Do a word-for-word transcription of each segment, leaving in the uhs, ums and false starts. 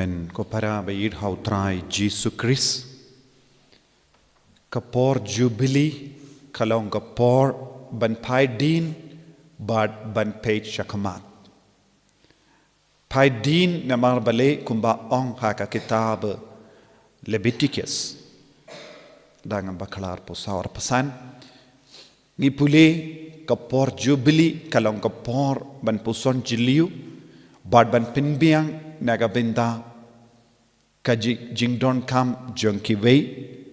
Amen. Ko para ba ïeit ha u Trai Jisu Krist. Ka por Jubili ka long ka por ban phai dien bad ban peit shakhmat. Phai dien namar balei kumba ong ha ka kitab Leviticus. Dang ba khlad pusaw ar pasan. Ngi pule ka por Jubili ka long ka por ban puson jylliew bad ban pynbiang na ka bynta ka ji-, jingdonkam jong kiwei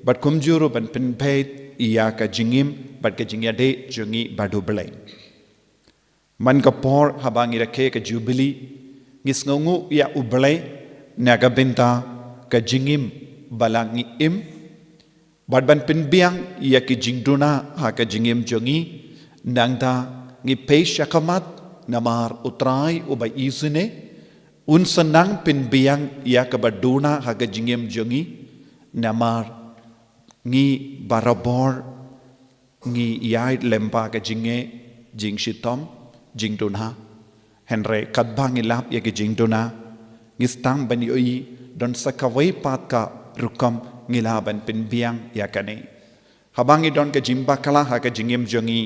bad kumjuh ruh ban pynbeit ïa ka jingim bad ka jingïadei jong ngi bad U Blei. Man ka por haba ngi rakhe ka Jubili, ngi sngewnguh ïa U Blei na ka bynta ka jingim ba la ngi im bad ban pynbiang ïa ki jingduna ha ka jingim jong ngi. Nangta ngi peit shakhmat namar U Trai uba isynei un sa nang pynbiang ïa kaba duna ha ka jingim jong ngi. Namar ngi barabor ngi ïaid lyngba ka jingeh, jingshitom, jingduna. Hynrei katba ngi lap ïa ki jingduna, ngi sdang ban ïohi don sa kawei pat ka rukom ngi lah ban pynbiang ïa kane. Haba ngi don ka jingbakla ha ka jingim jong ngi,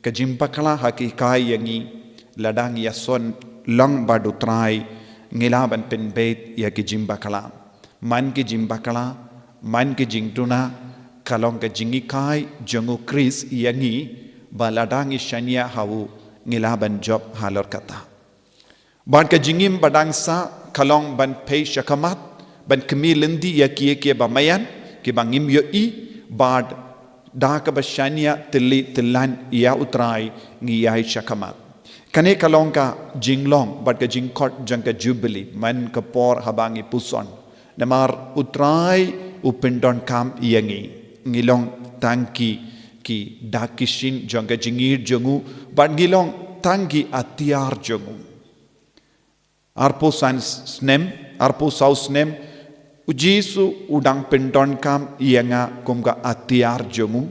ka jingbakla ha ki kai ïa ngi, lada ngi ïason lang bad U Trai, ngi lah ban pynbeit ïa ki jingbakla. Man ki jingbakla, man ki jingduna, ka long ka jinghikai jong U Khrist ïa ngi, ba lada ngi shaniah ha u, ngi lah ban jop halor kata. Bad ka jingim ba dang sah ka long ban peit shakhmat, ban khmih lynti ïa kiei kiei ba maïan, kiba ngim ïohi, bad da kaba shaniah tylli tyllan ïa U Trai ngi ïaid shakhmat. Kane ka long ka jinglong bad ka jingkhot jong ka Jubili, man ka por haba ngi puson. Namar U Trai u pyndonkam ïa ngi. Ngi long tang ki, ki dak ki shin jong ka jingïeit jong u, bad ngi long tang ki atiar jong u. Arphew san snem, arphew saw snem, U Jisu u dang pyndonkam ïa nga kum ka atiar jong u.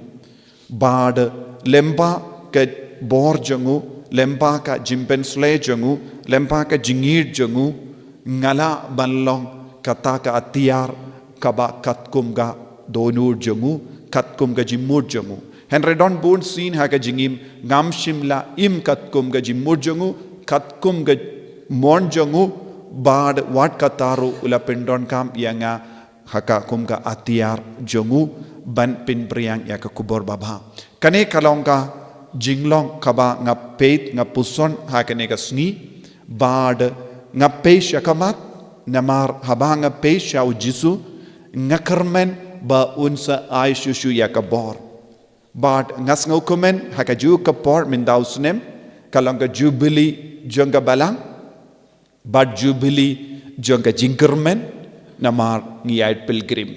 Bad lyngba ka bor jong u, lyngba ka jingpynshlei jong u, lyngba ka jingïeit jong u, nga lah ban long kata ka atiar kaba katkum ka dohnud jong u, katkum ka jingmut jong u. Hynrei don bun sien ha ka jingim ngam shym la im katkum ka jingmut jong u, katkum ka mon jong u, bad wat kata ruh u la pyndonkam ïa nga ha ka kum ka atiar jong u ban pynphriang ïa ka khubor babha. Kane ka long ka jinglong kaba nga peit, nga puson ha kane ka sngi, bad nga peit shakhmat, namar haba nga peit sha U Jisu, nga kyrmen ba un sa ai shuh shuh ïa ka bor. Bad nga sngewkmen ha kajuh ka por mynta u snem, ka long ka Jubili jong ka Balang, bad Jubili jong ka jingkyrmen, namar ngi ïaid pilgrim.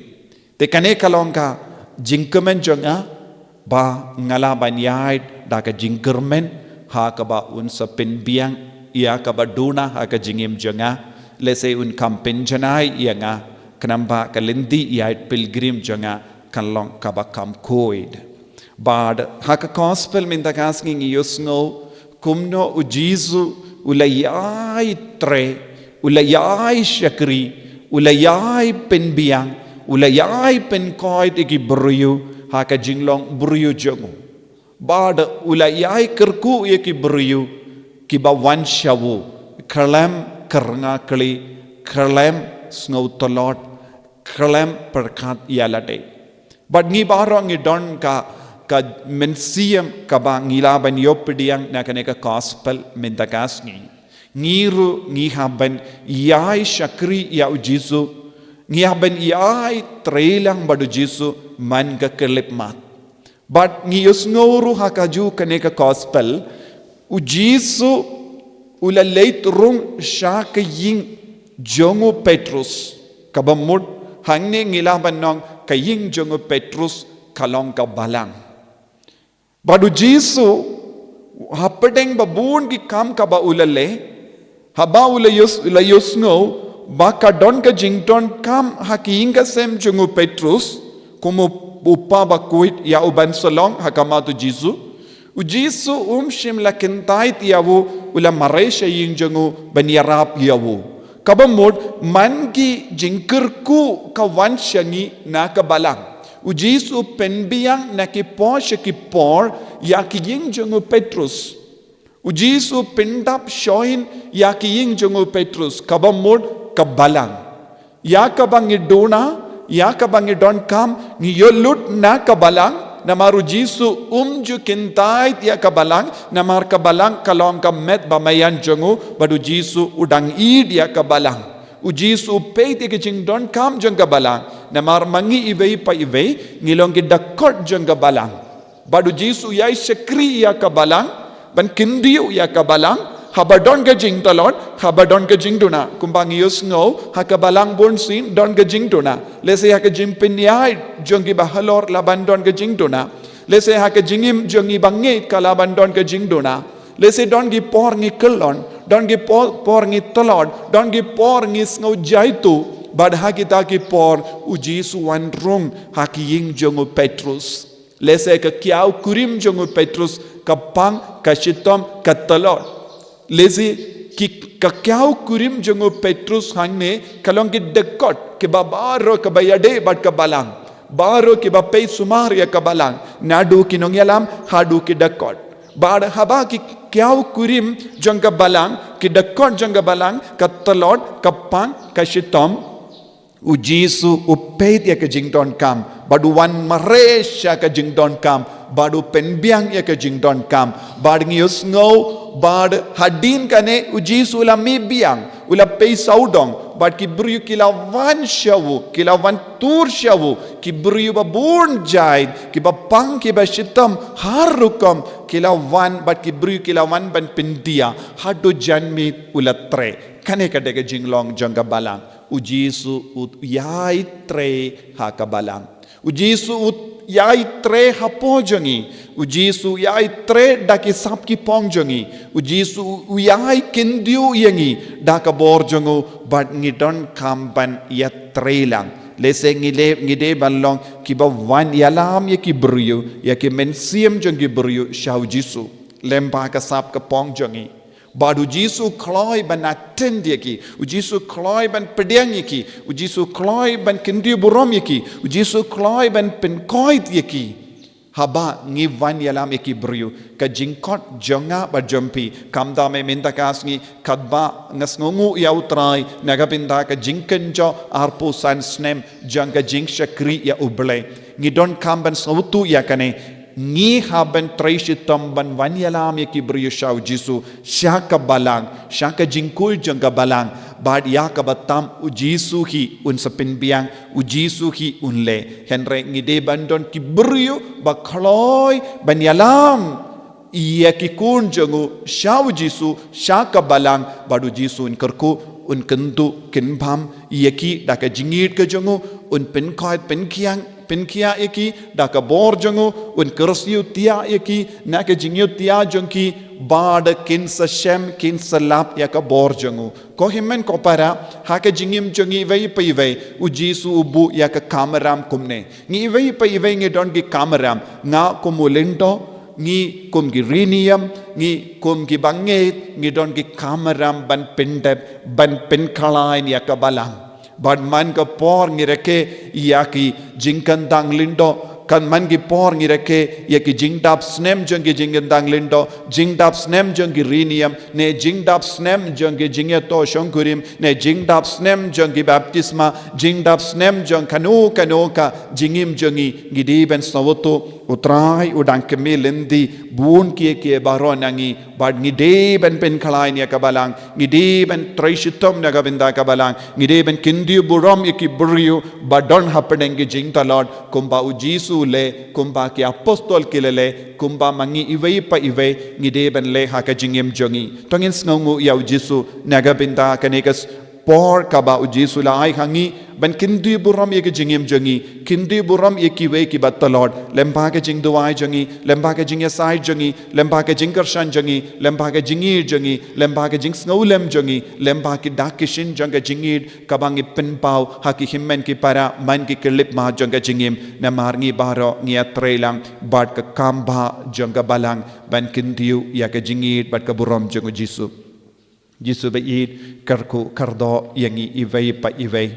Te kane ka long ka jingkmen jong nga, ba nga lah ban ïaid da ka jingkyrmen, ha kaba un sa pynbiang ïa kaba duna ha ka jingim jong nga, lehse un kham pynjanai ïa nga, khnang ba ka lynti ïaid pilgrim jong nga kan long kaba kham khuid. Bad ha ka gospel mynta ka sngi ngi ïohsngew kumno U Jisu u la ïai trei, u la ïai shakri, u la ïai pynbiang, u la ïai pynkoit ïa ki briew ha ka jinglong briew jong u. Bad u la ïai kyrkhu ïa ki briew kiba wan sha u, khlem kyrngah kli, khlem sngew tlot, khlem pyrkhat ïa lade. Bad ngi baroh ngi don ka, ka mynsiem kaba ngi lah ban ïoh pdiang na kane ka gospel mynta ka sngi. Ngi ruh ngi hap ban ïai shakri ïa U Jisu, ngi hap ban ïai trei lang bad U Jisu man ka khyllipmat. Bad ngi ïohsngew ruh ha kajuh kane ka gospel, U Jisu u la leit rung sha ka ïing jong u Petrus, kaba mut hangne ngi lah ban ong ka ïing jong u Petrus ka long ka Balang. Bad U Jisu, hapdeng ba bun ki kam kaba u la leh, haba u la ïohs-, la ïohsngew ba ka don ka jingdonkam ha ka ïing ka sem jong u Petrus, kum u, u kpa ba khuid ïa u ban sa long ha khmat U Jisu, U Jisu um shym la kyntait ïa u, u la mareh sha ïing jong u ban ïarap ïa u. Kaba mut man ki jingkyrkhu ka wan sha ngi na ka balang. U Jisu u pynbiang na ki por sha ki por ïa ki ïing jong u Petrus. U Jisu u pyndap shoin ïa ki ïing jong u Petrus, kaba mut ka balang. Ïa kaba ngi duna, ïa kaba ngi donkam, ngi ïoh lut na ka balang, namar u Jisu um ju kyntait ïa ka balang, namar ka balang ka long ka met ba maïan jong u, bad u Jisu u dang ïeit ïa ka balang. U Jisu u peit ïa ka jingdonkam jong ka balang, namar ma ngi iwei pa iwei, ngi long ki dkhot jong ka balang. Bad u Jisu u ïai shakri ïa ka balang, ban kyndit ïa ka balang, haba don ka jingtlot, haba don ka jingduna, kumba ngi ïohsngew, ha ka balang bunsien, don ka jingduna. Lehse ha ka jingpynïaid jong ki bahalor la ban don ka jingduna. Lehse ha ka jingim jong ngi bangeit ka la ban don ka jingduna. Lehse don ki por ngi kyllon, don ki por, por ngi tlot, don ki por ngi sngew jaituh, bad ha kita ki por, u Jisu u wan rung, ha ki ïing jong u Petrus. Lehse ka kiaw kurim jong u Petrus ka pang, ka shitom, ka tlot. Lehse ki, ka kiaw kurim jong u Petrus hangne ka long ki dkhot kiba baroh kaba ïadei bad ka balang. Baroh kiba peit sumar ïa ka balang. Naduh ki nongïalam haduh ki dkhot. Bad haba ki kiaw kurim jong ka balang, ki dkhot jong ka balang, ka tlot, ka pang, ka shitom. U Jisu u peit ïa ka jingdonkam, bad u wan mareh sha ka jingdonkam, bad u pynbiang ïa ka jingdonkam, bad ngi ïohsngew, bad hadien kane u Jisu u la mih biang, u la pei sawdong, bad ki briew ki la wan sha u, ki la wan tur sha u, ki briew ba bun jait, kiba pang kiba shitom, har rukom, ki la wan, bad ki briew ki la wan ban pyndia, haduh janmiet u la treh. Kane ka dei ka jinglong jong ka balang. U Jisu u ïai trei ha ka balang. U Jisu u ïai trei hapoh jong ngi. U Jisu u ïai trei da ki sap ki phong jong ngi. U Jisu u ïai kyndit ïa ngi da ka bor jong u bad ngi donkam ban ïatrei lang. Lehse ngi dei, ngi dei ban long kiba wan ïalam ïa ki briew, ïa ki mynsiem jong ki briew sha u Jisu. Lyngba ka sap ka phong jong ngi. Bad u Jisu u kloi ban attend ïa ki. U Jisu u kloi ban pdiang ïa ki. U Jisu u kloi ban kyndit burom ïa ki. U Jisu u kloi ban pynkoit ïa ki. Haba ngi wan ïalam ïa ki briew. Ka jingkhot jong nga bad jong phi. Kam dei mynta ka sngi katba nga sngewnguh ïa u Trai. Na ka bynta ka jingkynjoh arphew san snem jong ka jingshakri ïa u Blei. Ngi donkam ban sngewthuh ïa kane. Ngi hap ban trei shitom ban wan ïalam ïa ki briew sha u Jisu, sha ka balang, sha ka jingkul jong ka balang, bad ïa kaba tam u Jisu hi un sa pynbiang, u Jisu hi un leh. Hynrei ngi dei ban don ki briew ba kloi ban ïalam ïa ki khun jong u sha u Jisu, sha ka balang, bad u Jisu un kyrkhu, un kyntu, kynbam ïa ki da ka jingïeit ka jong u, un pynkoit, pynkhiang, pynkhiah ïa ki da ka bor jong u, un kyrsiew thiah ïa ki na ka jingïohthiah jong ki, bad kin sa shem, kin sa lap ïa ka bor jong u. Ko hynmen ko para, ha ka jingim jong ngi iwei pa iwei, u Jisu u buh ïa ka kamram kumne. Ngi iwei pa iwei ngi don ki kamram, nga kum u lyngdoh, ngi kum ki riewniam, ngi kum ki bangeit, ngi don ki kamram ban pyndep, ban pynkhlaiñ ïa ka balang. Bad man ka por ngi rakhe ïa ki jingkyndang lyngdoh, kan man ki por ngi rakhe ïa ki jingdap snem jong ki jingkyndang lyngdoh, jingdap snem jong ki riewniam, ne jingdap snem jong ki jingïatoh shongkurim, ne jingdap snem jong ki baptisma, jingdap snem jong kano kano ka jingim jong ngi, ngi dei ban sngewthuh, u Trai u dang kmie lynti, bun kiei kiei baroh na ngi, bad ngi dei ban pynkhlaiñ ïa ka balang, ngi dei ban trei shitom na ka bynta ka balang, ngi dei ban kyndit burom ïa ki briew ba don hapdeng ki jingtlot, kumba u Jisu u leh, kumba ki apostol ki la leh, kumba ma ngi iwei pa iwei, ngi dei ban leh ha ka jingim jong ngi. To ngin sngewnguh ïa u Jisu na ka bynta kane ka s-, por kaba u Jisu u la ai ha ngi, ban kyndit burom ïa ka jingim jong ngi, kyndit burom ïa kiwei kiba tlot, lyngba ka jingduwai jong ngi, lyngba ka jingïasaid jong ngi, lyngba ka jingkyrshan jong ngi, lyngba ka jingïeit jong ngi, lyngba ka jingsngewlem jong ngi, lyngba ki dak ki shin jong ka jingïeit, kaba ngi pynpaw ha ki hynmen ki para, man ki khyllipmat jong ka jingim, namar ngi baroh ngi ïatrei lang bad ka kam bah jong ka balang, ban kyndit ïa ka jingïeit bad ka burom jong u Jisu. Jisu ba ïeit kyrkhu kyrdoh ïa ngi iwei pa iwei.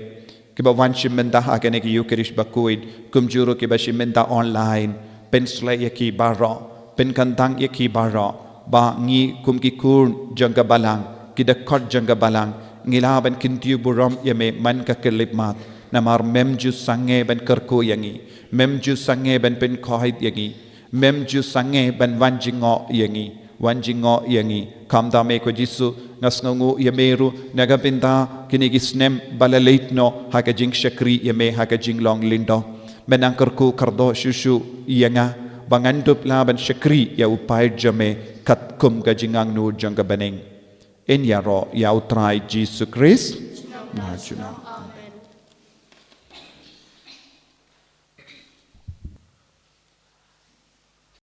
Kiba wan shim bynta ha kane ka Eucharist bakhuid, kumjuh ruh kiba shim bynta online, pynsleh ïa ki baroh, pynkyntang ïa ki baroh, ba ngi kum ki khun jong ka balang, ki dkhot jong ka balang, ngi lah ban kyntiew burom ïa me man ka khyllipmat, namar mem ju sangeh ban kyrkhu ïa ngi, mem ju sangeh ban pynkhuid ïa ngi, mem ju sangeh ban wan jngoh ïa ngi, wan jngoh ïa ngi. Khamtam eh ko Jisu, nga sngewnguh ïa me ruh na ka bynta kine ki snem ba la leit noh ha ka jingshakri ïa me ha ka jinglong lyngdoh. Me nang kyrkhu kyrdoh shuh shuh ïa nga ba ngan dup lah ban shakri ïa u paid jong me katkum ka jingangnud jong ka bneng. Yn ïaroh ïa u Trai Jisu Khrist. Nga ju nang.